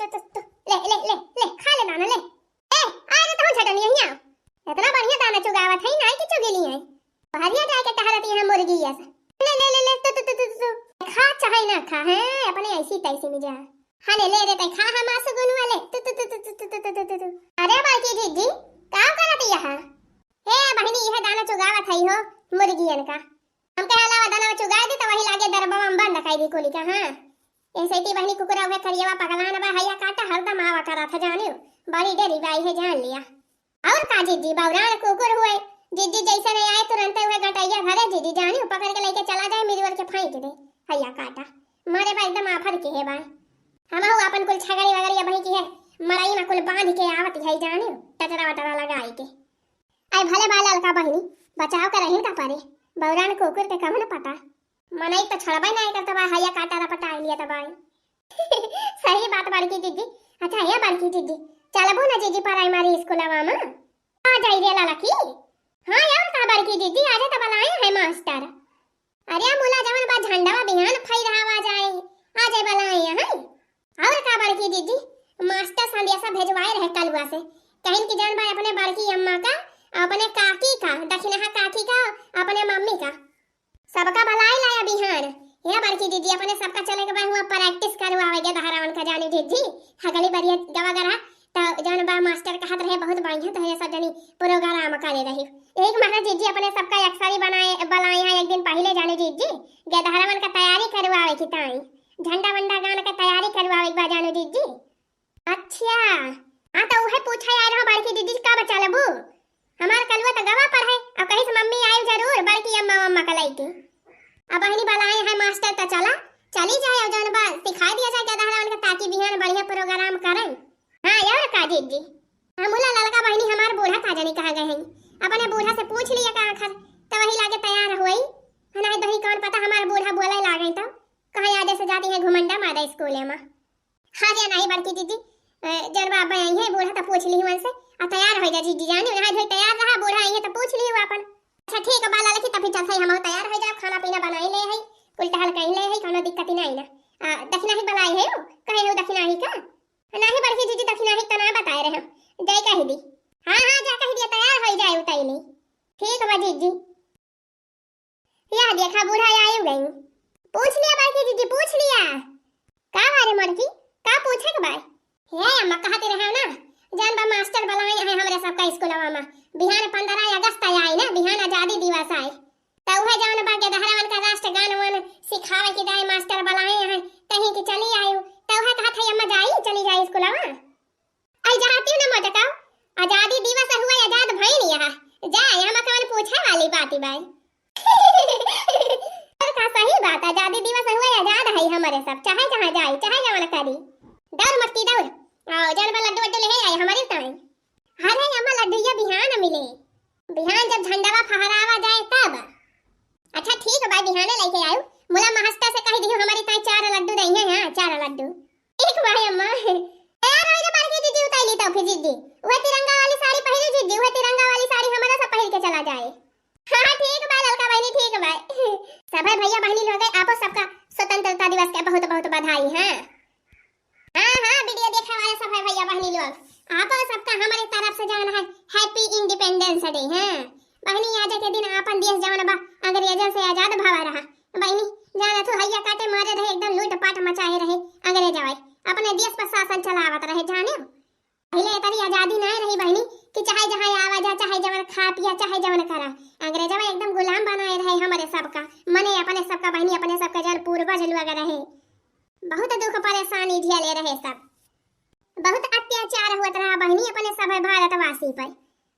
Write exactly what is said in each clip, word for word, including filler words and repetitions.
तू, तू, तू, ले, ले, ले, ले, खा ले दाना, ले। ए, आ रे, तहूँ झटनी, यहीं आओ। इतना बढ़िया दाना चुगावत है, नाई की चुगेली है। बहरिया जाए के टहरत यहाँ मुर्गी यस। ले, ले, ले, ले, तू, तू, तू, तू, तू। खा चाहे ना खा, हैं, अपने ऐसी तैसी में जा। हाँ, ले, ले रे, तै खा, हम आसु गुनु वाले। तू, तू, तू। अरे, बड़की जिज्जी, का करत यहाँ? हे बहिनी, यह दाना चुगावत है हो, मुर्गियन का। हमके अलावा दाना चुगाए दी, तो वही लागे दरबवा में बंद कर दी कुली का, हाँ। ऐसे ती बहिनी कुकुरा उहे करियवा पगलान बा, हैया काटा हरदम आवा करा था, जानियो। बड़ी डेरी बाई है, जान लिया। और का जिज्जी, बौरान कुकुर हुए, जिज्जी जैसे नहीं आए, तुरंते उहे गटैया धरे, जिज्जी जानियो, पकड़ के लेके चला जाए, मिरवर के फेंक दे, हैया काटा। मारे बा एकदम आफर के है बा। हमहू अपन कुल छगड़ी वगड़ी अबही की है, मड़ई में कुल बांध के आवत है, जानियो, टटरा वटरा लगाई के। आई भले बा ललका बहिनी, बचाव करही त परे, बौरान कुकुर के कवन पता। मनई त छड़बे नाई करत बा, हैया काटा रपटाई लिया त बाई। सही बात बड़की जिज्जी। अच्छा हे बड़की जिज्जी, चलबू ना जिज्जी प्राइमरी स्कूलवा में? आ जाई रे ललकी। हाँ यार, का बड़की जिज्जी, आजे त बलाए है मास्टर। अरे मुला जवन बा झंडवा बिहान फैरावा जाए, आजे बलाए हैं। और का बड़की जिज्जी, मास्टर संदेशा भेजवाए रहे कलुआ से, कहिन कि जौन बा अपने बड़की अम्मा का, अपने काकी का, दखिनहा काकी का, अपने मम्मी का, सबका बलाई लाया बिहान। हे बड़की जिज्जी, अपने सबका चले के बा हुआ प्रैक्टिस करवावे के दहरावन का जानी जिज्जी, हगली बरिया गवा गरहा, त जौन बा मास्टर कहत रहे बहुत बढ़िया, त ये सब जनी प्रोग्राम करे रही। यही के मारे जिज्जी अपने सबका एक्सरी बनाए, बलाए हैं एक दिन पहिले जानी जिज्जी, गे दहरावन का तैयारी करवावे की ताई। झंडा वंडा गान के तैयारी करवावे के बा जानू जिज्जी। अच्छा, हाँ तो उहे पूछे आए रहो बड़की जिज्जी, कब चलबू? हमार कलुआ तो गवा पर है, अब कहीं से मम्मी आई जरूर, बड़की अम्मा अम्मा का लइके। अब बहिनी बलाए हैं मास्टर, तो चला, चली जाए, और जौन बा सिखाई दिया जाए गदहरा उनका, ताकि बिहान बढ़िया प्रोग्राम करें। हाँ और का जिज्जी, हम मुला ललका बहिनी हमार बूढ़ा का जानी कहाँ गए हैं, अपने बूढ़ा से पूछ लिया का आखिर, तो वही लागे तैयार होई। नहीं दही कौन पता हमार बूढ़ा बोले लागे तो कहाँ याद से जाती है घुमंडा मादा स्कूल में। हाँ रे, नहीं बड़की जिज्जी, अ, जौन बा अब्बा आई है बूढ़ा तो पूछ ली उनसे, आ तैयार हो जा जिज्जी जानी, नहाई धोई तैयार रहा, बूढ़ा आई है तो पूछ ली अपन। अच्छा ठीक बा ललकी, तभी चलते हम तैयार हो जाओ, खाना पीना बनाई ले है, कुल टहल कहीं ले है, कोनो दिक्कत ही नहीं ना। आ, दखिना ही बलाई है, कहे हो दखिना ही का? नहीं बड़की जिज्जी, दखिना ही तो ना बताए रहे, जाए कह दी। हाँ हाँ, जा कह दिया तैयार हो जाए उतैली। ठीक बा जिज्जी। या देखा बूढ़ा आयु गई। पूछ लिया बड़की जिज्जी, पूछ लिया। का बारे मरकी, का पूछे के बाय? हे अम्मा, कहते रहे ना, जान बा मास्टर बलाए हैं हमरे सबका स्कूलवा में, बिहान पन्द्रह अगस्त आई ना, बिहान आजादी दिवस आए, तो उहे जौन बा गदहरवन का राष्ट्रगान वन सिखावे की दाई मास्टर बलाए हैं, कहीं की चली आयु, तो उहे कहत है अम्मा जाई, चली जाई स्कूलवा। आई जहाती न मोटकाओ, आजादी दिवस हुआ, आजाद भई नहीं यहाँ। जा, यहाँ में कौन पूछे वाली बात ही बाई। और का सही बात, आजादी दिवस हुआ, आजाद है हमारे सब, चाहे जहाँ जाए, चाहे जवन करी। दौड़ मस्ती दौड़, आओ, जौन बा लड्डू वड्डू ले आई, हमारे ताई। अरे अम्मा, लड्डू ये बिहान मिले, बिहान जब झंडावा फहरावा जाए तब। अच्छा ठीक बा, बिहाने लेके आयो, मुला मास्टर से कह दियो हमारी ताई चार लड्डू दई है, हाँ, चार लड्डू। एक बाय अम्मा। तैयार होई रे बड़की जिज्जी, उताई ली तो फिर जिज्जी। उहे तिरंगा वाली साड़ी पहिरी जिज्जी, उहे तिरंगा वाली साड़ी हमारा सब पहिर के चला जाए। हाँ, हाँ, ठीक बा ललका बहिनी, ठीक बा। सभे भैया बहिनी लोग, आपो सबका स्वतंत्रता दिवस के बहुत बहुत बधाई, हाँ। हाँ, हाँ, वीडियो देखे वाले सभे भैया बहिनी लोग, आपो सबका हमारे तरफ से जौन है Happy Independence Day, हाँ। बहिनी, आज के दिन आपन देश जौन बा अंग्रेजन से आजाद भवा रहा। बहिनी, जाना तू हैया काटे मारे रहे, एकदम लूट पाट मचाए रहे अंग्रेजवा। अपने देश पर शासन चलावत रहे, जाने। पहिले इतनी आजादी ना रही बहिनी कि चाहे जहाँ आवा जा, चाहे जवन खा पिया, चाहे जवन करा। अंग्रेजवा एकदम गुलाम बनाए रहे हमारे सबका, मने अपने सबका बहिनी, अपने सबका जौन पूर्वज लोग रहे, बहुत दुख परेशानी झेले रहे सब, बहुत अत्याचार हुआ रहा बहिनी अपने सब भारतवासी पर।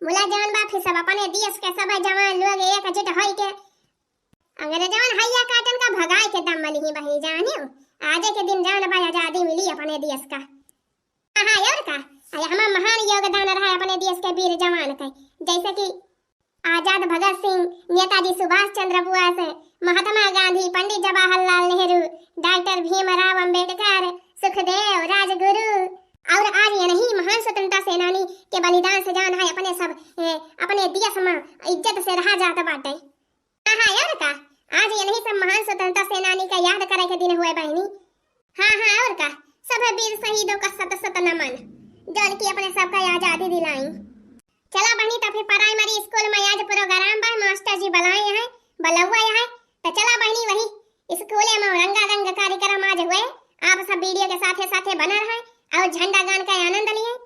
मुला जौन बा फिर सब अपने देश के सब जवान लोग एकजुट होई के अंग्रेजवन हैया काटन का भगाए के दम मलिही बहिनी जानियो। आजे के दिन जौन बा आजादी मिली अपने देश का। हाँ, हाँ, और का? अरे हमार महान योगदान रहा अपने देश के वीर जवान के, जैसे कि आजाद भगत सिंह, नेताजी सुभाष चंद्र बोस, महात्मा गांधी, पंडित जवाहरलाल नेहरू, डॉक्टर भीमराव अंबेडकर, सुखदेव, राजगुरु, और आज ये नहीं महान स्वतंत्रता सेनानी के बलिदान से जौन है अपने सब, ए, अपने देश में इज्जत से रहा जात बाटे। हाँ, हाँ, और का? आज यही सब महान स्वतंत्रता सेनानी का याद करे के दिन हुए बहिनी। हाँ, हाँ, और का? सभे वीर शहीदों का सत सत नमन, जौन की अपने सबका आजादी दिलाई। चला बहिनी, त फिर प्राइमरी स्कूल में आज प्रोग्राम बा, मास्टर जी बुलाए हैं, बुलौआ है। त चला बहिनी, वही स्कूले में रंगारंग कार्यक्रम आज हुए। आप सब वीडियो के साथे साथे बना रहे और झंडा गान का आनंद लिए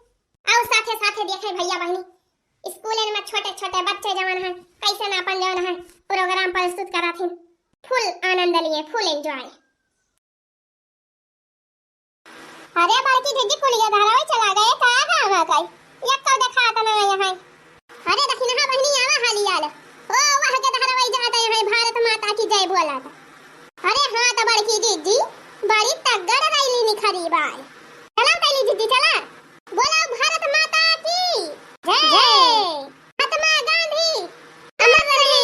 और साथे साथे देखे भैया बहिनी स्कूले में छोटे छोटे बच्चे जवन हैं कैसे ना अपन जवन है प्रोग्राम प्रस्तुत कराथिन। फुल आनंद लिए, फुल एंजॉय। अरे बड़की जिज्जी, कुलिया धारावाई चला गए, का गाँव है कई? यक्को देखात ना यहाँ। अरे दखिनहा बहिनी, आवा हाली आल। ओ वह के धारावाई जाता यहाँ, भारत माता की जय बोला था। अरे हाँ तो बड़की जिज्जी, बड़ी तगड़ रैली निखरी बाय। चला कैली जिज्जी, चला। बोला भारत माता की जय। जय। महात्मा गांधी अमर रहे।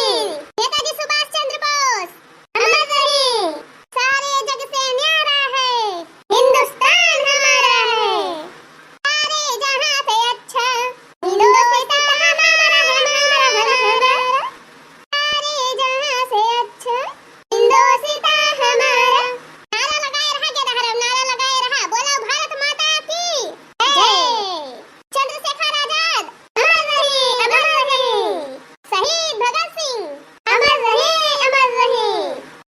नेताजी सुभाष चंद्र बोस अमर रहे। सारे जग से न्यारा है हिंदुस्तान हमारा है। सारे जहां से अच्छा हिंदुस्तान हमारा, हमारा, हमारा। सारे जहां से अच्छा हिंदुस्तान हमारा। नारा लगाए रहा, के दहरम नारा लगाए रहा। बोलो भारत माता की जय। जय। चंद्रशेखर आजाद अमर रहे, अमर रहे। शहीद भगत सिंह अमर रहे, अमर रहे।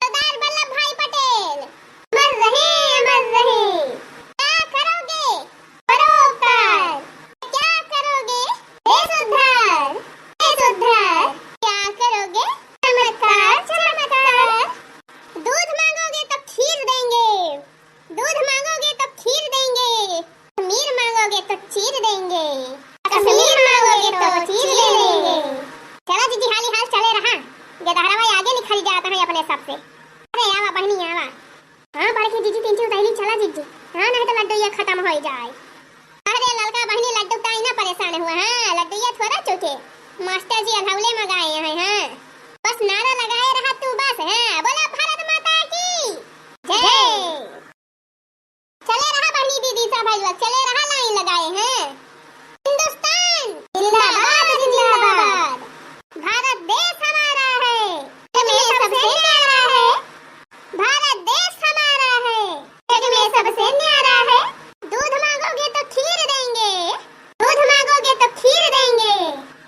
सरदार वल्लभ भाई पटेल अमर रहे, अमर रहे। क्या करोगे परोपकार, क्या करोगे देश उद्धार, देश उद्धार। क्या करोगे चमत्कार, चमत्कार। दूध मांगोगे तो खीर देंगे, दूध मांगोगे तो खीर देंगे, कश्मीर मांगोगे तो चीर देंगे, कश्मीर मांगोगे तो चीर देंगे। चला जिज्जी, हाली हाल चले रहा, गेदहरवा आगे निखरी जात है अपने सबसे। अरे आवा बहिनी आवा। हाँ बड़की जिज्जी, तीन चीज उतैली, चला जिज्जी। हाँ नहीं तो लड्डू ये खत्म हो जाए। अरे ललका बहिनी, लड्डू ताई ना परेशान हुआ, हाँ लड्डू ये थोड़ा चुके, मास्टर जी अधौले मंगाए हैं, हाँ बस नारा लगाए रहा तू बस, हाँ बोला भारत माता की जय। चले रहा बहिनी दीदी सब भाई लोग, चले रहा लाइन लगाए हैं। हिंदुस्तान जिंदाबाद, जिंदाबाद। भारत देश हमारा है, जग में सबसे न्यारा है। भारत देश हमारा है, जग में सबसे न्यारा है। दूध मांगोगे तो खीर देंगे, दूध मांगोगे तो खीर देंगे,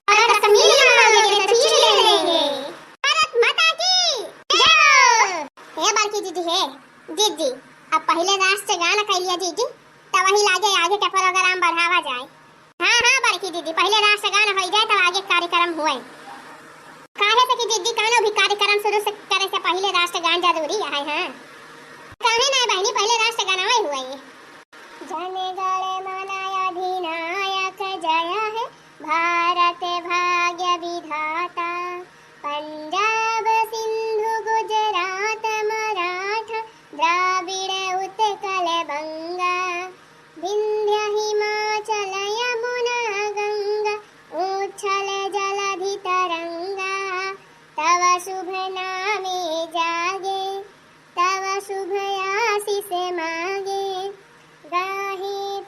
और कश्मीर मांगोगे तो चीर देंगे। भारत माता की जय हो। हे बड़की जिज्जी, हे जिज्जी, अब पहिले राष्ट्रगान कइ लिया जिज्जी, तब वही लागे आगे के प्रोग्राम बढ़ावा जाए। हाँ, हाँ, बड़की जिज्जी, पहिले राष्ट्रगान होइ जाए, तब आगे कार्यक्रम हुए। काहे से कि जिज्जी, कौनो भी कार्यक्रम शुरू से करे से पहिले राष्ट्रगान जरूरी है, हाँ। काहे ना बहिनी, पहिले राष्ट्रगान हुए। जन गण मन अधिनायक जय है, भारत भाग्य विधाता। पंजाब सिंधु गुजरात मराठा, द्राविड़ उत्कल बंगा, विंध्य हिमाचल यमुना गंगा, उच्छल जलधि तरंगा। तव शुभ नामे जागे, तव शुभ आशीष मागे, गाहे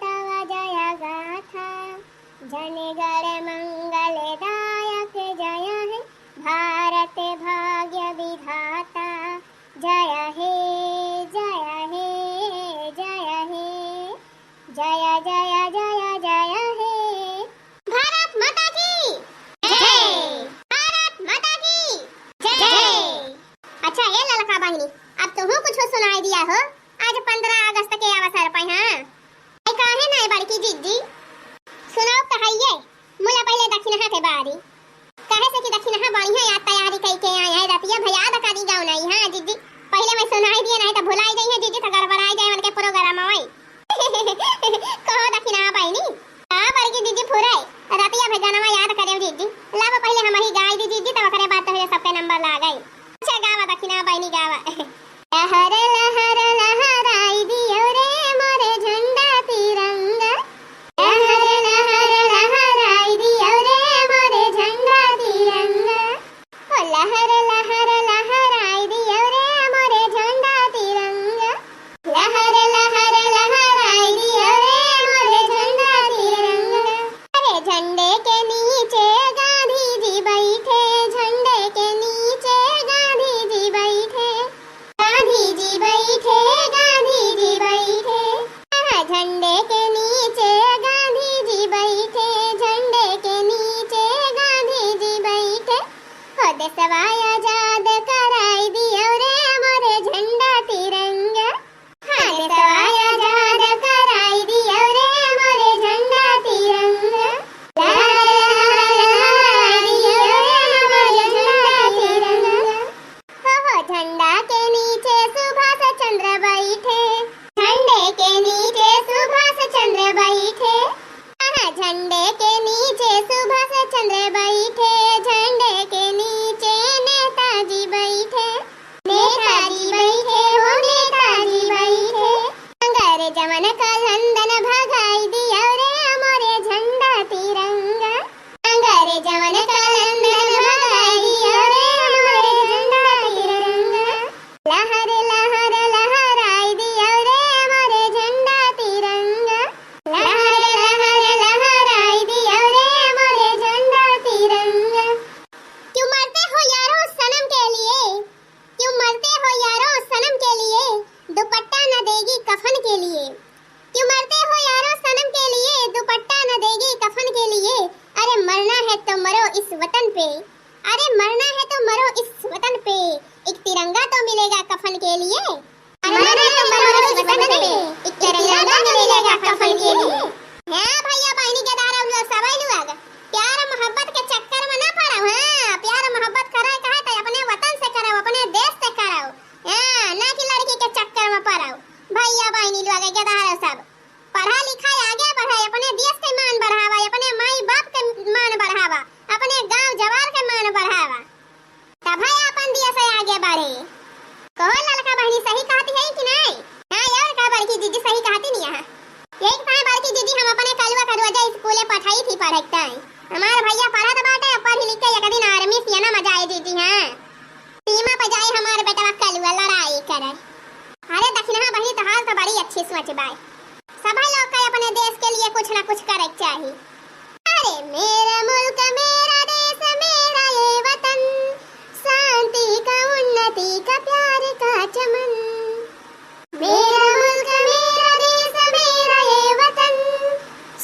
आजाद कराई दियो रे मोरे झंडा तिरंगा। हाँ, देशवा आजाद कराई दियो रे मोरे झंडा तिरंगा। लहर, लहर, लहराई दियो रे मोरे झंडा तिरंगा। हो, हो, झंडा के नीचे सुभाष चंद्र बैठे। झंडे के नीचे सुभाष चंद्र बैठे। हाँ, झंडे के नीचे सुभाष चंद्र बैठे, झंडे के नीचे नेताजी बैठे, नेताजी बैठे हो, नेताजी बैठे। अंग्रेजवन का लंदन भगाई दियो रे मोरे झंडा तिरंगा। अंग्रेजवन का लंदन भगाई दियो रे मोरे झंडा तिरंगा। लहर, लहर, लहराई दियो रे मोरे झंडा तिरंगा। लहर, लहर, लहराई दियो रे मोरे झंडा तिरंगा। क्यों मरते हो यारो सनम के लिए? क्यों मरते हो यारो सनम के लिए? दुपट्टा न देगी कफन के लिए। क्यों मरते हो यारो सनम के लिए? दुपट्टा न देगी कफन के लिए। अरे मरना है तो मरो इस वतन पे। अरे मरना है तो मरो इस वतन पे, एक तिरंगा तो मिलेगा कफन के लिए। अरे मरना है तो मरो इस वतन पे, एक तिरंगा तो मिलेगा कफन के लिए। हाँ भइया बहिनी के दारा लोग, सबै लोग, प्यार मोहब्बत के चक्कर में ना पड़ो। हाँ, प्यार मोहब्बत करे कहे तो अपने वतन से करो, अपने देश से करो। हाँ, ना कि लड़की के चक्कर में पड़ो। भइया बहिनी लोग के दारा सब, पढ़ा लिखा आगे बढ़े, अपने देश के मान बढ़ावा, अपने माई बाप के मान बढ़ावा, अपने गांव जवार के मान बढ़ावा, तबै अपन देश आगे बढ़े। कहो ललका बहिनी, सही कहती है कि नहीं? हाँ, और का बड़की जीजी सही कहती नहीं है। यही ताई बड़की जीजी हम अपने कलुआ का रोजा स्कूले पठाई थी पढ़े के ताई। हमार भइया पढ़त बाटे, पढ़ लिख के एक दिन आर्मी सियाना मजाए जीजी, हाँ। सीमा पे जाए हमार बेटवा कलुआ लड़ाई करे। अरे दखिनहा बहिनी, तोहार तो बड़ी अच्छी सोच बाय। सबै लोग का अपने देश के लिए कुछ ना कुछ करे के चाही। अरे मेरा मुल्क, मेरा देश, मेरा ये वतन, शांति का, उन्नति का, प्यार का चमन। मेरा मुल्क, मेरा देश, मेरा ये वतन,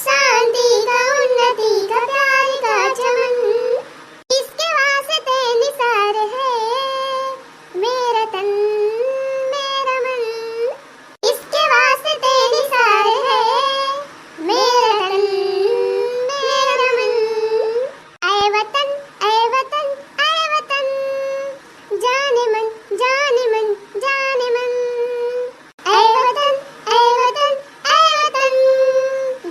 शांति का, उन्नति का, प्यार का चमन। इसके वास्ते निसार है मेरा तन, मेरा मन। इसके वास्ते निसार है मेरा तन, मेरा मन। ऐ वतन, ऐ वतन, ऐ वतन, जाने मन, जाने मन, जाने मन। ऐ वतन, ऐ वतन, ऐ वतन,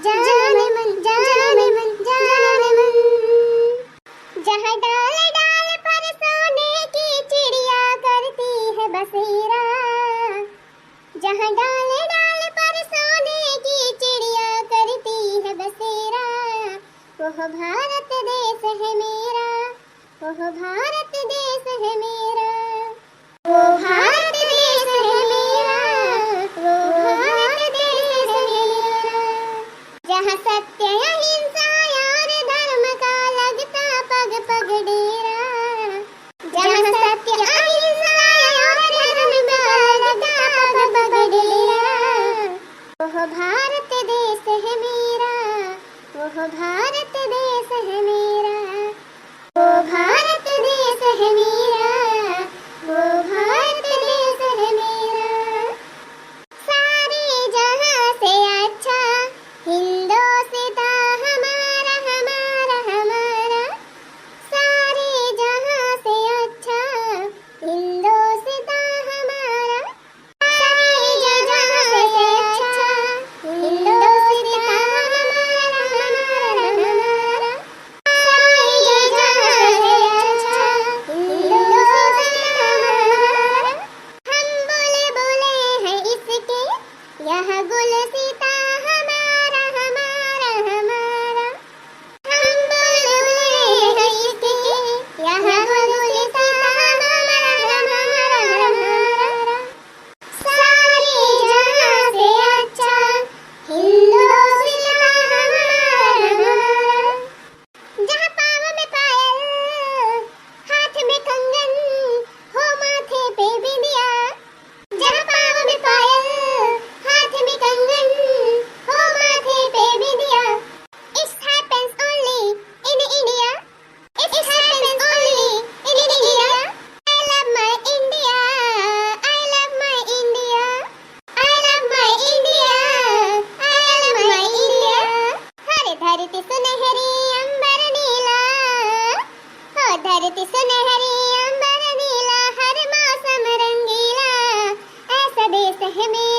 जाने मन, जाने मन, जाने मन। जहाँ डाल डाल पर सोने की चिड़िया करती है बसेरा, जहाँ डाल डाल पर सोने की चिड़िया करती है बसेरा, वह भारत देश है मेरा, वह भारत देश है मेरा। वो भारत देश है मेरा, वो भारत देश है मेरा। जहाँ सत्य अहिंसा और धर्म का लगता पग पग डेरा, जहाँ सत्य अहिंसा और धर्म का लगता पग पग डेरा, वह भारत देश है मेरा, वह भारत देश है मेरा। वो भारत देश है मेरा, वो भारत देश है मेरा। सारे जहाँ से अच्छा हिंदोसिता हमारा, हमारा, हमारा। सारे जहाँ से अच्छा हिंदोसिता हमारा। हे में